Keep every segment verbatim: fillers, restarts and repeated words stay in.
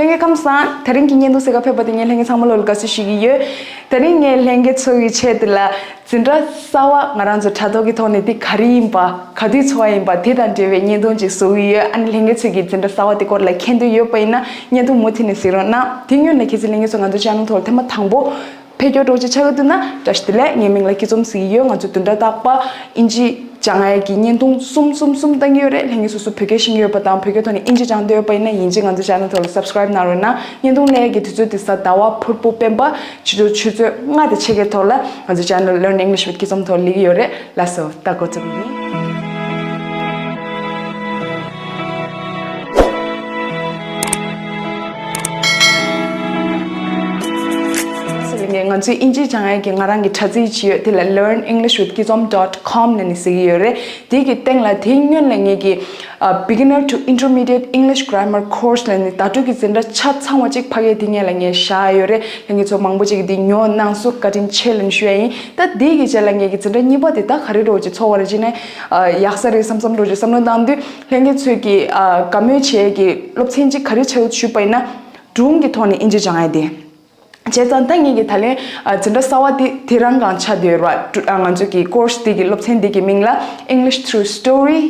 ལྷན་རྒྱས་ཁམས་བཟང་། དེ་རིང་གི་བརྙན་ཐུང་གཟིགས་ག་ཕེབས་པ་དེ་ངས་ལྷན་རྒྱས་ཚང་མ་ལོ་ལ་དགའ་བསུ་ཞུ་གི་ཡོད། དེ་རིང་ངས་ལྷན་རྒྱས་ཚོ་གི་ཆེད་དུ་ལ་འཛིན་གྲྭ་གསར་བ་ང་རང་ཚོ་དྲ་ཐོག་གི་ཐོག་ནས་འདི་ག་རེ་ཡིན་པ། ག་དུས་འཚོགས་པ་ཡིན་པ། དེ་དང་འབྲེལ་བའི་བརྙན་ཐུང་ཅིག་བཟོ་གི་ཡོད། ཨ་ནི་ལྷན་རྒྱས་ཚོས་ཀྱི་འཛིན་གྲྭ་གསར་བ་དེ་སྐོར་ལ་མཁྱེན་འདོད་ཡོད་པ་ཡིན་ན་བརྙན་ཐུང་མུ་མཐུད་ནས་གཟིགས་རོགས་གནང་། དེ་སྔོན་ལ་གལ་སྲིད་ལྷན་རྒྱས་ཚོ་ང་ཚོ་ཅེ་ནལ་ཐོག་ལ་ཐེངས་མ་དང་པོ་ཕེབས་སྐྱོར་འདྲ་བོ་ཅིག་ཆགས་ཀྱི་འདུག་ན་བཀྲ་ཤིས་བདེ་ལེགས། ངའི་མིང་ལ་སྐྱིད་འཛོམས་ཟེར་གྱི་ཡོད། ང་ཚོ་བདུན་ཕྲག་རྟག་པར་དབྱིན་ཇི་སྦྱང་ཡས་ཀྱི་བརྙན་ཐུང་གསུམ་གསུམ་གསུམ་བཏང་གི་ཡོད་རེད། ལྷན་རྒྱས་སོ་སོ་བོད་སྐད་ཤེས་ཀྱི་ཡོད་པ་དང་བོད་སྐད་ཐོག་ནས་དབྱིན་ཇི་སྦྱང་འདོད་ཡོད་པ་ཡིན་ན་ཡིན་གཅིག་ང་ཚོ་ཅེ་ནལ་ཐོག་ལ་སབ་སི་ཀ་རེབ་གནང་རོགས་གནང་། བརྙན་ཐུང་སླེབས་ཡས་ཀྱི་དུས་ཚོད་དེ་གཟའ་ཟླ་བ་ཕུར་བུ་སྤེན་པ་ཕྱི་དྲོ་ཆུ་ཚོད་ལྔ་དང་ཕྱེད་ཀའི་ཐོག་ལ་ང་ཚོ་ཅེ་ནལ་Learn English with Kizom་ཐོག་སླེབས་ཀྱི་ཡོད་རེད། ལགས་སོ། ད་འགོ་རྩོམ་ཡིན། ང་ཚོའི་དབྱིན་ཇི་སྦྱང་ཡས་ཀྱི་ང་རང་གི་དྲ་ཚིགས་ཅིག་ཡོད། དེ་ལ་learn English with Kizom dot com་ལབ་ནས་ཟེར་གྱི་ཡོད་རེད། དེ་གི་སྟེང་ལ་དེའི་སྔོན་ལ་ངེད་ཀྱི་ཨ་Beginner to Intermediate English Grammar Course་ལབ་ནས་བརྡ་སྤྲོད་ཀྱི་འཛིན་གྲྭ་ཆ་ཚང་བ་གཅིག་ཕ་གིར་དེ་སྔོན་ལ་ངས་བཞག་ཡོད་རེད། ལྷན་རྒྱས་ཚོ་མང་པོ་ཅིག་གིས་དེ་ཉོ་གནང་སོང་། བཀའ་དྲིན་ཆེ་ལབ་ནས་ཞུ་ཡ་ཡིན། ད་དེ་གི་རྗེས་ལ་ངེད་ཀྱི་འཛིན་གྲྭ་གཉིས་པ་དེ་ད་ག་རེ་འདྲ་བོ་ཅིག་འཚོགས་པ་རེད་ཅེ་ན། ཨ་ཡག་ས་རེད་བསམ་བསམ་འདྲ་བོ་ཅིག་བསམ་བློ་བཏང་དུས་ལྷན་རྒྱས་ཚོས་ཀྱི་ཨ་དགའ་མོས་བྱེད་ཡས་ཀྱི་སློབ་ཚན་གཅིག་ག་རེ་ཆགས་ཡོད་ཞུས་པ་ཡིན་ན་སྒྲུང་གི་ཐོག་ནས་དབྱིན་ཇི་སྦྱང་ཡ་དེ། བྱས་ཙང་ད་ངེད་ཀྱི་ད་ལན་ཨ་འཛིན་གྲྭ་གསར་བ་དེ་དེ་རང་གང་ཆགས་བསྡད་ཡོད་རེད་བ། ཨ་ང་ཚོ་གི་course་དེ་གི་སློབ་ཚན་དེ་གི་མིང་ལ་English through story,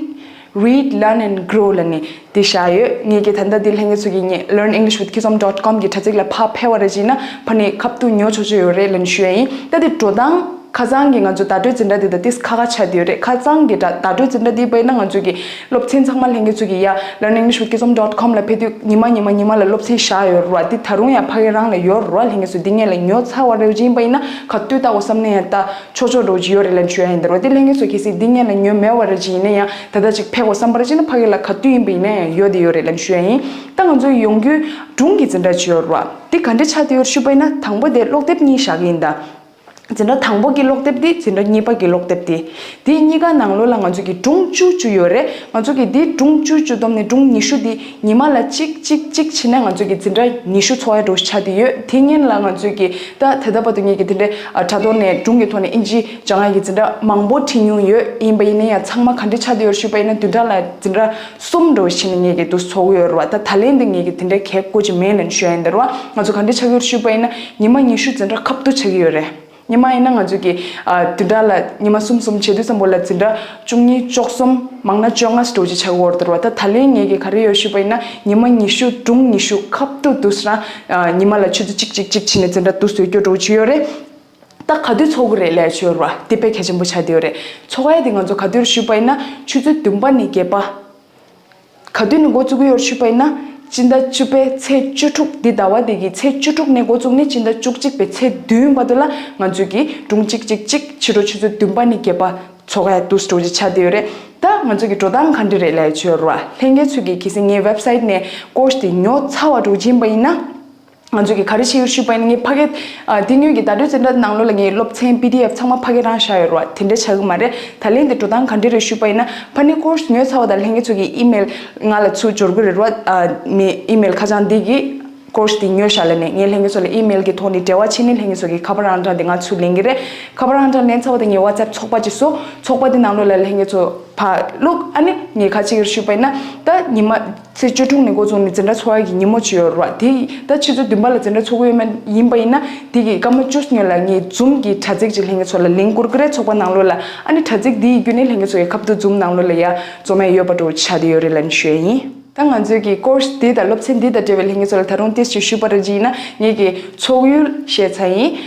read, learn and grow་ལབ་ནས་དེ་བཞག་ཡོད། ངེད་ཀྱི་ད་ལྟ་དེ་ལྷན་རྒྱས་ཚོ་གི་ངས་learn English with Kizom dot com་གི་དྲ་ཚིགས་ལ་ཕར་ཕེབས་པ་རེད་ཅེ་ན་ཕ་ནས་ཁ་ཐུག་ཉོ་ཆོག་ཆོག་ཡོད་རེད་ལབ་ནས་ཞུ་ཡ་ཡིན། ད་དེ་འགྲོ་སྟངས་ཁ་སང་གི་ང་ཚོ་བརྡ་སྤྲོད་འཛིན་གྲྭ་དེ་དང་ཏིས་ཁ་ཁ་ཆགས་བསྡད་ཡོད་རེད། ཁ་སང་གི་བརྡ་བརྡ་སྤྲོད་འཛིན་གྲྭ་དེ་བས་ན་ང་ཚོ་གི་སློབ་ཚན་ཚང་མ་ལྷན་རྒྱས་ཚོ་གི་ཡ་learn English with Kizom dot com་ལ་ཕེབས་དུས་ཉི་མ་ཉི་མ་ཉི་མ་ལ་སློབ་ཚན་བཞག་ཡོད་རེད་བ། དེ་ད་རུང་ཡང་ཕ་གི་རང་ལ་ཡོད་རེད་བ། ལྷན་རྒྱས་ཚོ་འདི་ངེད་ལ་ཉོ་ཚར་བ་རེད་ཅེ་ཡིན་པ་ཡིན་ན་ག་དུས་ལྟ་དགོས་བསམ་ན་ཡང་ལྟ་ཆོག་ཆོག་འདྲ་བོ་ཅིག་ཡོད་རེད་ལབ་ནས་ཞུ་ཡ་ཡིན། དེ་རེད་བ། དེ་ལྷན་རྒྱས་ཚོ་གལ་སྲིད་འདི་ངེད་ལ་ཉོ་མེད་པ་རེད་ཅེ་ཡིན་ན་ཡང་ད་ལྟ་ཅིག་ཕེབས་དགོས་བསམ་པ་རེད་ཅེ་ན་ཕ་གི་ལ་ག་དུས་ཡིན་པ་ཡིན་ན་ཡང་ཡོད་དེ་ཡོད་རེད་ལབ་ནས་ཞུ་ཡ་ཡིན། ད་ང་ཚོ་ཡོང་རྒྱུའི་སྒྲུང་གི་འཛིན་གྲྭ་ཅིག་ཡོད་རེད་བ། དེ་ག་འདྲ་ཆགས་བསྡད་ཡོད་རེད་ཞུས་པ་ཡིན་ན་དང་པོ་དེ་ཀློག་དེབ་གཉིས་བཞག་གི་ཡིན་ད། འཛིན་གྲྭ་དང་པོ་གི་ཀློག་དེབ་དེ་འཛིན་གྲྭ་གཉིས་པ་གི་ཀློག་དེབ་དེ། དེ་གཉིས་ཀ་ནང་ལོགས་ལ་ང་ཚོ་གི་སྒྲུང་བཅུ་བཅུ་ཡོད་རེད། ང་ཚོ་གི་དེ་སྒྲུང་བཅུ་བཅུ་བསྡོམས་ནས་སྒྲུང་ཉི་ཤུ་དེ་ཉི་མ་ལ་གཅིག་གཅིག་གཅིག་བྱས་ནས་ང་ཚོ་གི་འཛིན་གྲྭ་ཉི་ཤུ་འཚོགས་ཡ་འདྲ་བོ་ཆགས་བསྡད་ཡོད། དེ་སྔོན་ལ་ང་ཚོ་གི་ད་ད་ལྟ་བར་དུ་ངེད་ཀྱི་དེ་འདྲའི་ཨ་དྲ་ཐོག་ནས་སྒྲུང་གི་ཐོག་ནས་དབྱིན་ཇི་སྦྱང་ཡ་གི་འཛིན་གྲྭ་མང་པོ་ཁྲིད་མྱོང་ཡོད། ཡིན་པ་ཡིན་ན་ཡང་ཚང་མ་ག་འདྲ་ཆགས་བསྡད་ཡོད་རེད་ཞུས་པ་ཡིན་ན་བདུན་ཕྲག་ལ་འཛིན་གྲྭ་གསུམ་འདྲ་བོ་བྱས་ནས་ངེད་ཀྱི་དུ་འཚོགས་ཀྱི་ཡོད་རེད་བ། ད་ད་ལན་འདི་ངེད་ཀྱི་དེ་འདྲའི་གལ་དགོས་ཀྱི་མེད་ལབ་ནས་ཞུ་ཡ་ཡིན། དེ་རེད་བ། ང་ཚོ་ག་འདྲ་ཆགས་ཀྱི་ཡོད་རེད་ཞུས་པ་ཡིན་ན་ཉི་མ་ཉི་ཤུ་འཛིན་གྲྭ་ཁ་ཐུག་ཆགས་ཀྱི་ཡོད་རེད། ཉི་མ་ཡིན་ན་ང་ཚོ་གི་ཨ་བདུན་ཕྲག་ལ་ཉི་མ་གསུམ་གསུམ་བྱེད་དུས་ཙམ་པོ་ལ་འཛིན་གྲྭ་བཅུ་གཉིས་བཅུ་གསུམ་མང་ན་བཅོ་ལྔ་འདྲ་བོ་ཅིག་ཆགས་ཀྱི་ཡོད་རེད་བ། ད་ད་ལན་ངེད་ཀྱི་ག་རེ་ཡོད་ཞུས་པ་ཡིན་ན་ཉི་མ་ཉི་ཤུ་སྒྲུང་ཉི་ཤུ་ཁ་ཐུག་དུས་རང་ཨ་ཉི་མ་ལ་ཆུ་ཚོད་གཅིག་གཅིག་གཅིག་བྱས་ནས་འཛིན་གྲྭ་དུ་བཟོས་རྒྱུ་འདྲ་བོ་ཅིག་ཡོད་རེད། ད་ག་དུས་འཚོགས་ཀྱི་རེད་ལབ་ཡ་ཅིག་ཡོད་རེད་བ། དེ་དཔེ་གལ་ཆེན་པོ་ཆགས་བསྡད་ཡོད་རེད། འཚོགས་ཡ་དེ་ང་ཚོ་ག་དུས་རེད་ཞུས་པ་ཡིན་ན་ཆུ་ཚོད་བདུན་པ་ནས་བརྒྱད་པ། ག་དུས་ནས་འགོ་བཙུགས་ཀྱི་ཡོད་རེད་ཞུས་པ་ཡིན་ན། སྤྱི་ཟླ་བཅུ་པའི་ཚེས་བཅུ་དྲུག་འདི་ཟླ་བ་འདི་གི་ཚེས་བཅུ་དྲུག་ནས་འགོ་བཙུགས་ནས་སྤྱི་ཟླ་བཅུ་གཅིག་པའི་ཚེས་བདུན་བར་དུ་ལ་ང་ཚོས་ཀྱི་སྒྲུང་གཅིག་གཅིག་གཅིག་ཕྱི་དྲོ་ཆུ་ཚོད་བདུན་པ་ནས་བརྒྱད་པ་འཚོགས་ཡ་འདུག་སེ་འདྲ་བོ་ཅིག་ཆགས་བསྡད་ཡོད་རེད། ད་ང་ཚོ་གི་འགྲོ་སྟངས་ག་འདྲ་རེད་ལབ་ཡ་ཅིག་ཡོད་རེད་བ། ལྷན་རྒྱས་ཚོས་ཀྱི་གལ་སྲིད་ངའི་ཝེབ་སའིཊ་ནས་ཀོར་སི་དེ་ཉོ་ཚར་བ་འདྲ་བོ་ཅིག་ཡིན་པ་ཡིན་ན། ང་ཚོས་ཀྱི་ག་རེ་བྱེད་ཀྱི་ཡོད་ཞུས་པ་ཡིན་ན། ངའི་ཕ་གི་ཨ་དེ་སྔོན་གྱི་བརྡ་སྤྲོད་འཛིན་གྲྭ་ནང་ལོགས་ལ་ངའི་སློབ་ཚན་པི་ཌི་ཨེཕ་ཚང་མ་ཕ་གི་རང་བཞག་ཡོད་རེད་བ། དེ་འདྲ་ཆགས་ཀྱི་མ་རེད། ད་ལན་དེ་འགྲོ་སྟངས་ག་འདྲ་རེད་ཞུས་པ་ཡིན་ན། ཕ་ནི་ཀོར་སི་ཉོས་ཚར་བ་དང་ལྷན་རྒྱས་ཚོ་གི་ཨི་མེལ་ང་ལ་ཚུར་འབྱོར་གྱི་རེད་བ། ཨ་མི་ཨི་མེལ་ཁ་བྱང་འདི་གི་ཀོར་སི་དེ་ཉོས་ཤག་ལབ་ནས་ངས་ལྷན་རྒྱས་ཚོ་ལ་ཨི་མེལ་གྱི་ཐོག་ནས་འབྲེལ་བ་བྱས་ནས་ལྷན་རྒྱས་ཚོ་གི་ཁ་པར་ཨང་གྲངས་དེ་ང་ཚུར་ལེན་གྱི་རེད། ཁ་པར་ཨང་གྲངས་ལེན་ཚར་བ་དང་ངའི་ཝ་ཙེབ་ཚོགས་པ་ཅིག་བཟོ། ཚོགས་པ་དེ་ནང་ལོགས་ལ་ལྷན་རྒྱས་ཚོ་ཕར་བླུགས། ཨ་ནི་ངས་ག་རེ་བྱེད་ཀྱི་རེད་ཞུས་པ་ཡིན་ན། ད་ཉི་མ་ཚེས་བཅུ་དྲུག་ནས་འགོ་བཙུགས་ནས་འཛིན་གྲྭ་ཚོགས་ཡ་གི་ཉིན་མོ་ཅིག་ཡོད་རེད་བ། དེ་ད་ཆུ་ཚོད་བདུན་པ་ལ་འཛིན་གྲྭ་ཚོགས་ཀྱི་ཡོད་མ་ཡིན་པ་ཡིན་ན། དེ་གི་སྐར་མ་བཅུ་སྔོན་ལ་ངས་ཛུམ་གྱི་དྲ་ཚིགས་ཅིག་ལྷན་རྒྱས་ཚོ་ལ་ལིང་ཀི་བསྐུར་གྱི་རེད། ཚོགས་པ་ནང་ལོགས་ལ། ཨ་ནི་དྲ་ཚིགས་དེ་ཡི་བརྒྱུད་ནས་ལྷན་རྒྱས་ཚོ་གི་ཁ་ཐུག་ཛུམ་ནང་ལོགས་ལ་ཡ་འཛོམས་ཡ་ཡོད་པ་འདྲ་བོ་ཆགས་བསྡད་ཡོད་རེད་ལབ་ནས་ཞུ་ཡ་ཡིན། ད་ང་ཚོའི་གི་ཀོར་སི་འདི་དང་སློབ་ཚན་འདི་དང་འབྲེལ་བའི་ལྷན་རྒྱས་ཚོ་ལ་ད་རུང་ཏོག་ཙམ་ཞུས་པ་རེད་ཅེ་ན། ངེད་ཀྱི་ཚོགས་ཡུལ་བཤད་ཚར་ཡིན།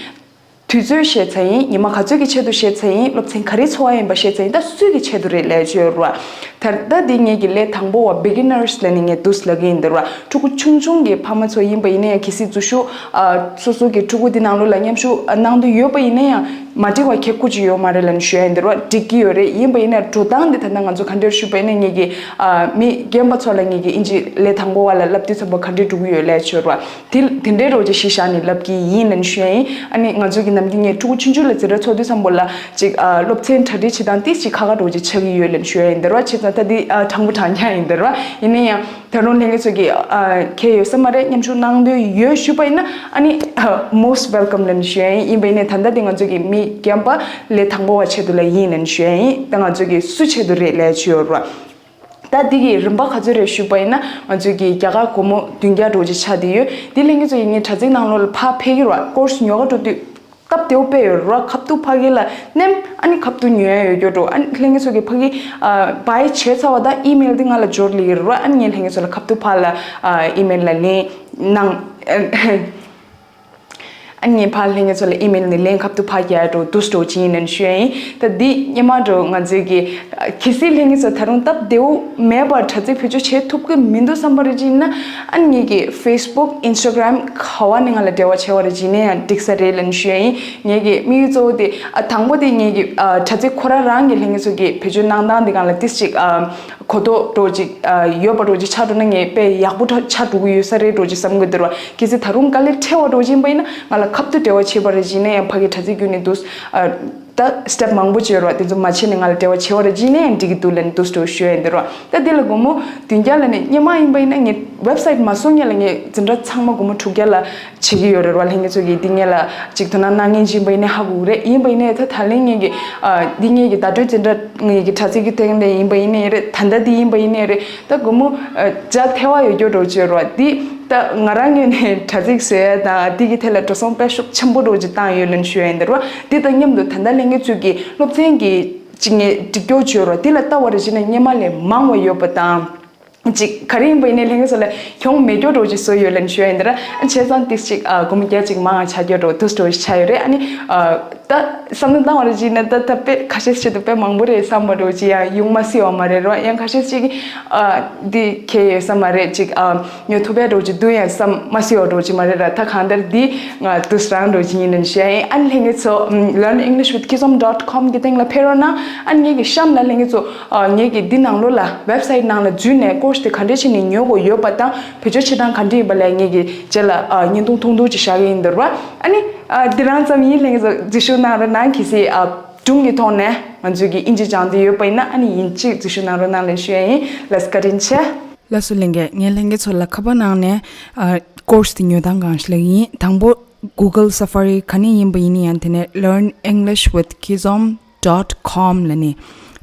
དུས་ཚོད་བཤད་ཚར་ཡིན། ཉི་མ་ག་ཚོད་ཀྱི་ཆེད་དུ་བཤད་ཚར་ཡིན། སློབ་ཚན་ག་རེ་འཚོགས་ཡ་ཡིན་པ་བཤད་ཚར་ཡིན། ད་སུའི་གི་ཆེད་དུ་རེད་ལབ་ཡ་ཅིག་ཡོད་རེད་བ། ད་ལྟ་འདི་ངེད་ཀྱི་ལས་དང་པོ་བ་བི་གི་ནར་སི་ལབ་ནས་ངས་འདུག་སེ་ལབ་ཀྱི་ཡིན། འདི་རེད་བ། ཕྲུ་གུ་ཆུང་ཆུང་གི་ཕ་མ་ཚོ་ཡིན་པ་ཡིན་ན་ཡང་། གལ་སྲིད་འཛུལ་ཞུགས་ཨ་སོ་སོ་གི་ཕྲུ་གུ་འདི་ནང་ལོགས་ལ་མཉམ་ཞུགས་ཨ་གནང་འདོད་ཡོད་པ་ཡིན་ན་ཡང་། མ་འགྲིག་པ་གལ་ཁུར་ཅིག་ཡོད་མ་རེད་ལབ་ནས་ཞུ་ཡ་ཡིན། འདི་རེད་བ། འགྲིག་གི་ཡོད་རེད། ཡིན་པ་ཡིན་ན་འགྲོ་སྟངས་འདི་ད་ལྟ་ང་ཚོ་ག་འདྲ་ཞུས་པ་ཡིན་ན། ངེད་ཀྱི་ཨ་མི་རྒན་པ་ཚོ་ལ་ངེད་ཀྱི་དབྱིན་ཇི་ལས་དང་པོ་བ་ལ་བསླབ་དུས་ཙམ་པ་ག་འདྲ་འགྲོ་གི་ཡོད་ལབ་ཡ་ཅིག་ཡོད་རེད་བ། དེ་དེ་འདྲའི་འདྲ་བོ་ཅིག་གཞི་བཞག་ནས་ལབ་ཀྱི་ཡིན་ལབ་ནས་ཞུ་ཡ་ཡིན། ཨ་ནི་ང་ཚོ་གི་ནམ་རྒྱུན་ངས་ཕྲུ་གུ་ཆུང་ཆུང་ལ་འཛིན་གྲྭ་ཚོགས་དུས་ཙམ་པོ་ལ་ཅིག་ཨ་སློབ་ཚན་གྲ་སྒྲིག་བྱེད་སྟངས་ཏོག་ཙམ་ཁག་ཁག་འདྲ་བོ་ཅིག་ཆགས་ཀྱི་ཡོད་ལབ་ནས་ཞུ་ཡ་ཡིན། འདི་རེད་བ། བྱས་ཙང་ད་འདི་ཨ་དྲང་པོ་དྲང་རྐྱང་ཡིན། འདི་རེད་བ། ཡིན་ན་ཡང་ད་རུང་ལྷན་རྒྱས་ཚོ་གི་ཨ་གལ་ཡོད་ས་མ་རེད། མཉམ་ཞུགས་གནང་འདོད་ཡོད་ཞུས་པ་ཡིན་ན། ཨ་ནི་most welcome་ལབ་ནས་ཞུ་ཡ་ཡིན། ཡིན་པ་ཡིན་ན་ད་ལྟ་འདི་ང་ཚོ་གི་མི་རྒན་པ་ལས་དང་པོ་བ་ཆེད་དུ་ལ་ཡིན་ལབ་ནས་ཞུ་ཡ་ཡིན། ད་ང་ཚོ་གི་སུ་ཆེད་དུ་རེད་ལབ་ཡ་ཅིག་ཡོད་རེད་བ། ད་འདི་གི་རིམ་པ་ག་ཚོད་རེད་ཞུས་པ་ཡིན་ན། ང་ཚོས་ཀྱི་རྒྱ་གར་སྒོར་མོ་བདུན་བརྒྱ་འགྲོ་ཅིག་ཆགས་བསྡད་ཡོད། འདི་ལྷན་རྒྱས་ཚོ་ཡིན་ངའི་དྲ་ཚིགས་ནང་ལོགས་ལ་ཕར་ཕེབས་ཀྱི་རེད་བ། ཀོར་སི་ཉོ་ག་འགྲོ་དུས་སྟབས་བདེ་པོ་དཔེ་ཡོད་རེད་བ། ཁ་ཐུག་ཕ་གི་ལ་མནན། ཨ་ནི་ཁ་ཐུག་ཉོ་ཡ་ཡོད་རྒྱུ་འགྲོ། ཨ་ནི་ལྷན་རྒྱས་ཚོ་གི་ཕ་གི་བའི་བྱས་ཚར་བ་དང་ཨི་མེལ་འདི་ང་ལ་འབྱོར་ལེ་ཡོད་རེད་བ། ཨ་ནི་ངས་ལྷན་རྒྱས་ཚོ་ལ་ཁ་ཐུག་ཕ་ལ་ཨི་མེལ་ལ་ལན་གནང་། ཨ་ནི་ངས་ཕར་ལྷན་རྒྱས་ཚོ་ལ་ཨི་མེལ་ནས་ལན་ཁ་ཐུག་ཕར་རྒྱག་འགྲོ་དུས་འགྲོ་ཅི་ཡིན་ནན་ཞུ་ཡ་ཡིན། ད་འདི་སྙེ་མ་འགྲོ་ང་ཚོའི་གི་གལ་སྲིད་ལྷན་རྒྱས་ཚོ་ད་རུང་སྟབས་བདེ་པོ་མེད་པར་དྲ་ཚིགས་བེད་སྤྱོད་བྱེད་ཐུབ་ཀྱི་མི་འདུག་བསམ་པ་རེད་ཅི་ཡིན་ན། ཨ་ནི་ངེད་ཀྱི་ཕེ་སི་བུག་ཨིན་སི་ཊ་གྷ་རམ་ག་བ་ནས་ང་ལ་འབྲེལ་བ་བྱས་པ་རེད་ཅི་ཡིན་ན་ཡང་འགྲིག་ས་རེད་ལན་ཞུ་ཡ་ཡིན། ངེད་ཀྱི་དམིགས་ཡུལ་གཙོ་བོ་དེ་ཨ་དང་པོ་དེ་ངེད་ཀྱི་ཨ་དྲ་ཚིགས་ཁོ་རང་རང་གི་ལྷན་རྒྱས་ཚོ་གི་བེད་སྤྱོད་གནང་སྟངས་དེ་སྒང་ལ་ཏིས་ཅིག་ཨ། གོ་རྟོགས་འདྲ་ཅིག་ཡོད་པ་འདྲ་ཅིག་ཆགས་འགྲོ་ན་ངས་དཔེ་ཡག་པོ་ཆགས་འགྲོ་གི་ཡོད་ས་རེད་འདྲ་ཅིག་བསམ་གི་འདུག་ར། གལ་སྲིད་ད་རུང་དཀའ་ལས་འཕྲད་པ་འདྲ་ཅིག་ཡིན་པ་ཡིན་ན་ང་ལ་ཁ་ཐུག་འབྲེལ་བ་བྱེད་པ་རེད་ཅིག་ཡིན་ན་ཡང་ཕ་གི་དྲ་ཚིགས་བརྒྱུད་ནས་འདུག་ད་སི་ཊེབ་མང་པོ་ཅིག་ཡོད་ར། དེ་ཚོ་མ་བྱས་ནས་ང་ལ་འབྲེལ་བ་བྱེད་པ་རེད་ཅིག་ཡིན་ན་ཡང་འགྲིག་གི་འདུག་ལབ་ནས་འདུག་འདྲ་ཞུ་ཡ་ཡིན་འདུག་ར། ད་འདི་ལ་སྒོར་མོ་བདུན་བརྒྱ་ལབ་ནས་སྙེ་མ་ཡིན་པ་ཡིན་ན་ངས་ཝེབ་སའིཊ་མ་བཟོ་སྔོན་ལ་ངས་འཛིན་གྲྭ་ཚང་མ་སྒོར་མོ་དྲུག་བརྒྱ་ལ་བྱེད་ཀྱི་ཡོད་རེད་བ། ལྷན་རྒྱས་ཚོ་གིས་འདི་ངེད་ལ་ཅིག་དོ་སྣང་གནང་མཁན་ཅིག་ཡིན་པ་ཡིན་ནའི་ཧ་གོ་གི་རེད། ཡིན་པ་ཡིན་ནའི་ད་ད་ལན་ངེད་ཀྱི་ཨ་འདི་ངེད་ཀྱི་བརྡ་སྤྲོད་འཛིན་གྲྭ་ངེད་ཀྱི་དྲ་ཚིགས་ཀྱི་སྟེང་ནས་ཡིན་པ་ཡིན་ནའི་རེད། ད་ལྟ་འདི་ཡིན་པ་ཡིན་ནའི་རེད། ད་སྒོར་མོ་ཨ་བརྒྱ་ཐལ་བ་ཡོད་རྒྱུ་འདྲ་ཅིག་ཡོད་རེད་བ། འདི་ད་ང་རང་ངོས་ནས་དྲ་ཚིགས་བཟོ་ཡ་དང་འདི་གི་ཐད་ལ་འགྲོ་སོང་དཔེ་ཤུགས་ཆེན་པོ་འདྲ་ཅིག་བཏང་ཡོད་ལབ་ཞུ་ཡ་ཡིན་འདུག་ར། འདི་དང་མཉམ་དུ་ད་ལྟ་ལྷན་རྒྱས་ཚོ་གི་སློབ་ཚན་གྱི་ཅིག་ངས་འགྲིག་རྒྱུ་ཅིག་ཡོད་རེད་བ། འདི་ལ་ལྟ་བ་རེད་ཅིག་ཡིན་ན་སྙེ་མ་ལས་མང་བ་ཡོད་པ་དང་། ཅིག་ག་རེ་ཡིན་པ་ཡིན་ནའི་ལྷན་རྒྱས་ཚོ་ལ་གྱོང་མེད་རྒྱུ་འདྲ་ཅིག་བཟོས་ཡོད་ལབ་ཞུ་ཡ་ཡིན་འདི་ར། བྱས་ཙང་ཏིས་ཅིག་ཨ་སྒོར་མོ་བརྒྱ་ཅིག་མང་བ་ཆགས་རྒྱུ་འདྲ་འདུག་འདྲ་ཅིག་ཆགས་ཡོད་རེད། ཨ་ནི་ཨ་ད་བསམ་བློ་བཏང་བ་རེད་ཅིག་ཡིན་ན་ད་ད་དཔེ་ཁ་ཤས་ཆེད་དུ་དཔེ་མང་པོ་རེད་བསམ་པ་འདྲ་ཅིག་ཡང་ཡོང་མ་སྲིད་པ་མ་རེད་ར། ཡང་ཁ་ཤས་ཅིག་ཨ་འདི་ཁེ་ཡོད་ས་མ་རེད། ཅིག་ཨ་ཉོ་ཐུབ་པའི་འདྲ་ཅིག་འདུག་ཡང་བསམ་མ་སྲིད་པ་འདྲ་ཅིག་མ་རེད་ར། ད་གང་ལྟར་འདི་ང་དུས་རང་འདྲ་ཅིག་ཡིན་ནམ་ཞེས་ཨ་ནི་ལྷན་རྒྱས་ཚོ་learn english with kizom dot com གི་སྟེང་ལ་ཕེབས་རོགས་གནང་། ཨ་ནི་ངེད་ཀྱི་གཤམ་ལ་ལྷན་རྒྱས་ཚོ་ཨ་ངེད་ཀྱི་འདི་ནང་ལོགས་ལ་ཝེབ་སའིཊ་ནང་ལ་འཛུལ་ནས་ཀོར་སི་དེ་ག་འདྲས་བྱས་ནས་ཉོ་དགོས་ཡོད་པ་དང་བེད་སྤྱོད་བྱེད་སྟངས་ག་འདྲས་ཡིན་པ་ལ་ངེད་ཀྱི་རྗེས་ལ་ཨ་བརྙན་ཐུང་ཐུང་ཐུང་ཅིག་བཞག་གི་ཡིན་འདུག་ར། ཨ་ནི་ཨ་འདི་རང་ཙམ་ཡིན། ལྷན་རྒྱས་ཚོ་འཛུལ་ཞུགས་གནང་རོགས་གནང་། གལ་སྲིད་ཨ་སྒྲུང་གི་ཐོག་ནས་ང་ཚོས་ཀྱི་དབྱིན་ཇི་སྦྱང་འདོད་ཡོད་པ་ཡིན་ན་ཨ་ནི་ཡིན་གཅིག་འཛུལ་ཞུགས་གནང་རོགས་གནང་ལབ་ཞུ་ཡ་ཡིན། ལགས་སོ་བཀའ་དྲིན་ཆེ། ལགས་སོ་ལྷན་རྒྱས། ངས་ལྷན་རྒྱས་ཚོ་ལ་ཁ་པར་ནང་ནས་ཨ་ཀོར་སི་དེ་ཉོ་སྟངས་གང་ཞིག་ལབ་ཀྱི་ཡིན། དང་པོ་Google Safari ག་ནས་ཡིན་པ་ཡིན་ན་ཡང་དེ་ནས་learn english with kizom dot com ལབ་ནས་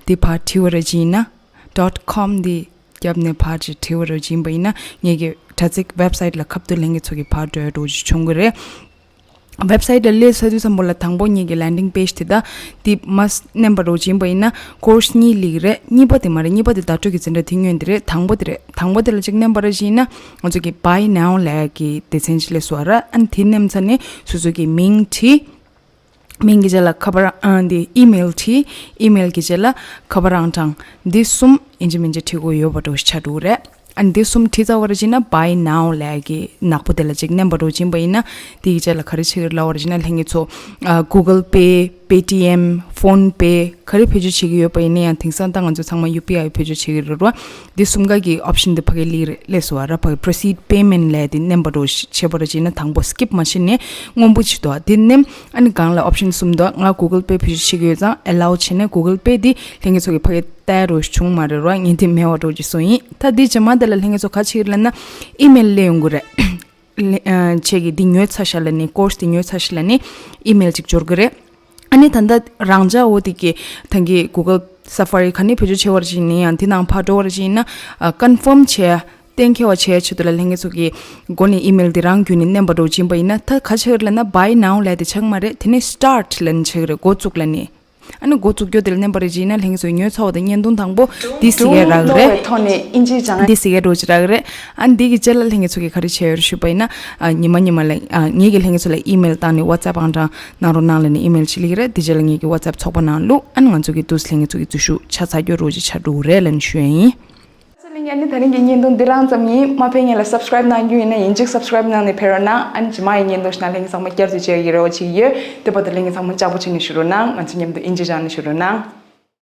དེ་ཕར་བྲིས་པ་རེད་ཅིག་ཡིན་ན། dot com འདི་རྒྱབ་ནས་ཕར་ཅིག་བྲིས་པ་རེད་ཅིག་ཡིན་པ་ཡིན་ན་ངེད་ཀྱི་དྲ་ཚིགས་ཝེབ་སའིཊ་ལ་ཁ་ཐུག་ལྷན་རྒྱས་ཚོ་གི་ཕར་འགྲོ་ཡ་འདྲ་ཅིག་བྱུང་གི་རེད། ཝེབ་སའིཊ་ལ་སླེབས་ཚར་དུས་ཙམ་པ་ལ་དང་པོ་ངེད་ཀྱི་ལེན་ཌིང་པེཇ་དེ་དག་དེ་མར་མནན་པ་འདྲ་ཅིག་ཡིན་པ་ཡིན་ན་ཀོར་སི་གཉིས་སླེབས་ཀྱི་རེད། གཉིས་པ་དེ་མ་རེད། གཉིས་པ་དེ་བརྡ་སྤྲོད་ཀྱི་འཛིན་གྲྭ་དེ་སྔོན་དེ་རེད། དང་པོ་དེ་རེད། དང་པོ་དེ་ལ་ཅིག་མནན་པ་རེད་ཅིག་ཡིན་ན་ང་ཚོ་གི་buy now ལབ་ཡ་གི་སྡེ་ཚན་ཅིག་སླེབས་སོང་བ་ར། ཨ་ནི་དེ་མནན་ཚར་ནས་སོ་སོ་གི་མིང་བྲིས། མིང་གི་རྗེས་ལ་ཁ་པར་ཨང་དེ་ཨི་མེལ་བྲིས། ཨི་མེལ་གྱི་རྗེས་ལ་ཁ་པར་ཨང་གྲངས་འདི་གསུམ་ཡིན་གཅིག་མིན་གཅིག་བྲིས་དགོས་ཡོད་པ་འདྲ་ཞིག་ཆགས་འགྲོ་གི་རེད། ཨ་ནི་འདི་གསུམ་བྲིས་ཚར་བ་རེད་ཅིག་ཡིན་ན་buy now ལབ་ཡ་གི་ནག་པོ་དེ་ལ་ཅིག་མནན་པ་འདྲ་ཅིག་ཡིན་པ་ཡིན་ན་དེ་གི་རྗེས་ལ་ག་རེ་བྱེད་ཀྱི་རེད་ལབ་པ་རེད་ཅིག་ཡིན་ན་ལྷན་རྒྱས་ཚོ་ཨ་Google Pay, Paytm, PhonePe ག་རེ་བེད་སྤྱོད་བྱེད་ཀྱི་ཡོད་པ་ཡིན་ན་ཡང་དེང་སང་ད་ང་ཚོ་ཚང་མ་ཡུ་པི་ཨའི་བེད་སྤྱོད་བྱེད་ཀྱི་རེད་ར། འདི་གསུམ་ཀ་གི་ཨོབ་ཤན་འདི་ཕ་གི་སླེབས་རེད། སླེབས་སོང་བ་ར། ཕ་གི་Proceed Payment ལབ་ཡ་དེ་མནན་པ་འདྲ་ཞིག་བྱས་པ་རེད་ཅིག་ཡིན་ན་དང་པོ་skip མ་བྱས་ནས་སྔོན་པོ་ཅིག་འདུག་དེ་མནན། ཨ་ནི་སྒང་ལ་ཨོབ་ཤན་གསུམ་འདུག་ང་Google Pay བེད་སྤྱོད་བྱེད་ཀྱི་ཡོད་ཙང་allow བྱས་ནས་Google Pay འདི་ལྷན་རྒྱས་ཚོ་གི་ཕ་གི་ལྟ་ཡ་འདྲ་ཞིག་བྱུང་མ་རེད་ར། ངས་འདི་མེད་པ་འདྲ་ཅིག་བཟོས་ཡིན། ད་འདི་རྗེས་མ་དེ་ལ་ལྷན་རྒྱས་ཚོ་ག་བྱེད་ཀྱི་རེད་ལབ་ན་ཨི་མེལ་སླེབས་ཡོང་གི་རེད། ལེ་ཨ་ཁྱེད་ཀྱིས་འདི་ཉོས་ཚར་ཤག་ལབ་ནས་ཀོར་སི་འདི་ཉོས་ཚར་ཤག་ལབ་ནས་ཨི་མེལ་ཅིག་འབྱོར་གི་རེད། ཨ་ནི་ད་ལྟ་རང་འཇགས་འོ་དེ་གི་ཐང་གི་Google Safari ག་ནས་བེད་སྤྱོད་བྱེད་པ་རེད་ཅིག་ཡིན་ན་ཡང་དེ་ནང་ཕར་འགྲོ་བ་རེད་ཅིག་ཡིན་ན་ཨ་ཀོན་ཕོམ་བྱས་གཏན་འཁེལ་བ་བྱས་ཆེད་དུ་ལ་ལྷན་རྒྱས་ཚོ་གི་སྒོ་ནས་ཨི་མེལ་འདི་རང་བརྒྱུད་ནས་མནན་པ་འདྲ་ཅིག་ཡིན་པ་ཡིན་ན་ད་ག་བྱེད་ཀྱི་རེད་ལབ་ན་buy now ལབ་དེ་ཆགས་མ་རེད། དེ་ནས་start ལབ་ནས་ཆགས་ཀྱི་རེད། འགོ་བཙུགས་ལབ་ནས། ཨ་ནི་འགོ་བཙུགས་རྒྱུ་དེ་ལ་མནན་པ་རེད་ཅིག་ཡིན་ན་ལྷན་རྒྱས་ཚོ་ཉོས་ཚར་བ་དང་བརྙན་ཐུང་དང་པོ་འདི་གཟིགས་ཡས་རག་གི་རེད། ཐོག་ནས་དབྱིན་ཇི་སྦྱང་འདི་གཟིགས་ཡས་འདྲ་ཅིག་རག་གི་རེད། ཨ་ནི་འདི་གི་རྗེས་ལ་ལྷན་རྒྱས་ཚོ་གིས་ག་རེ་བྱས་ཡོད་རེད་ཞུས་པ་ཡིན་ན། ཨ་ཉི་མ་ཉི་མ་ལ་ཨ་ངེད་ཀྱིས་ལྷན་རྒྱས་ཚོ་ལ་ཨི་མེལ་བཏང་ནས་WhatsApp ཨང་གྲངས་གནང་རོགས་གནང་ལབ་ནས་ཨི་མེལ་ཅིག་སླེབས་ཀྱི་རེད། འདི་རྗེས་ལ་ངེད་ཀྱི་WhatsApp ཚོགས་པ་ནང་བླུགས། ཨ་ནི་ང་ཚོ་གིས་དུས་ལྷན་རྒྱས་ཚོ་གི་འཛུལ་ཞུགས་ཆ་ཚང་རྒྱུ་འདྲ་ཅིག་ཆགས་འགྲོ་གི་རེད་ལབ་ནས་ཞུ་ཡས་ཡིན། ལྷན་རྒྱས་ཨ་ནི་ད་རིང་གི་བརྙན་ཐུང་འདི་རང་ཙམ་ཡིན། མ་ཕེབས་སྔོན་ལ་subscribe གནང་རྒྱུ་ཡིན་ན་ཡིན་གཅིག་subscribe གནང་ནས་ཕེབས་རོགས་གནང་། ཨ་ནི་རྗེས་མ་ཡི་བརྙན་ཐུང་ཞིག་ནང་ལྷན་རྒྱས་ཚང་མ་བསྐྱར་དུ་མཇལ་ཡག་གི་རེ་བ་བྱེད་ཀྱི་ཡོད། དེ་བར་དུ་ལྷན་རྒྱས་ཚང་མ་ལྕགས་པོ་བྱས་ནས་བཞུགས་རོགས་གནང་། ང་ཚོ་མཉམ་དུ་དབྱིན་ཇི་སྦྱང་ནས་བཞུགས་རོགས་གནང་།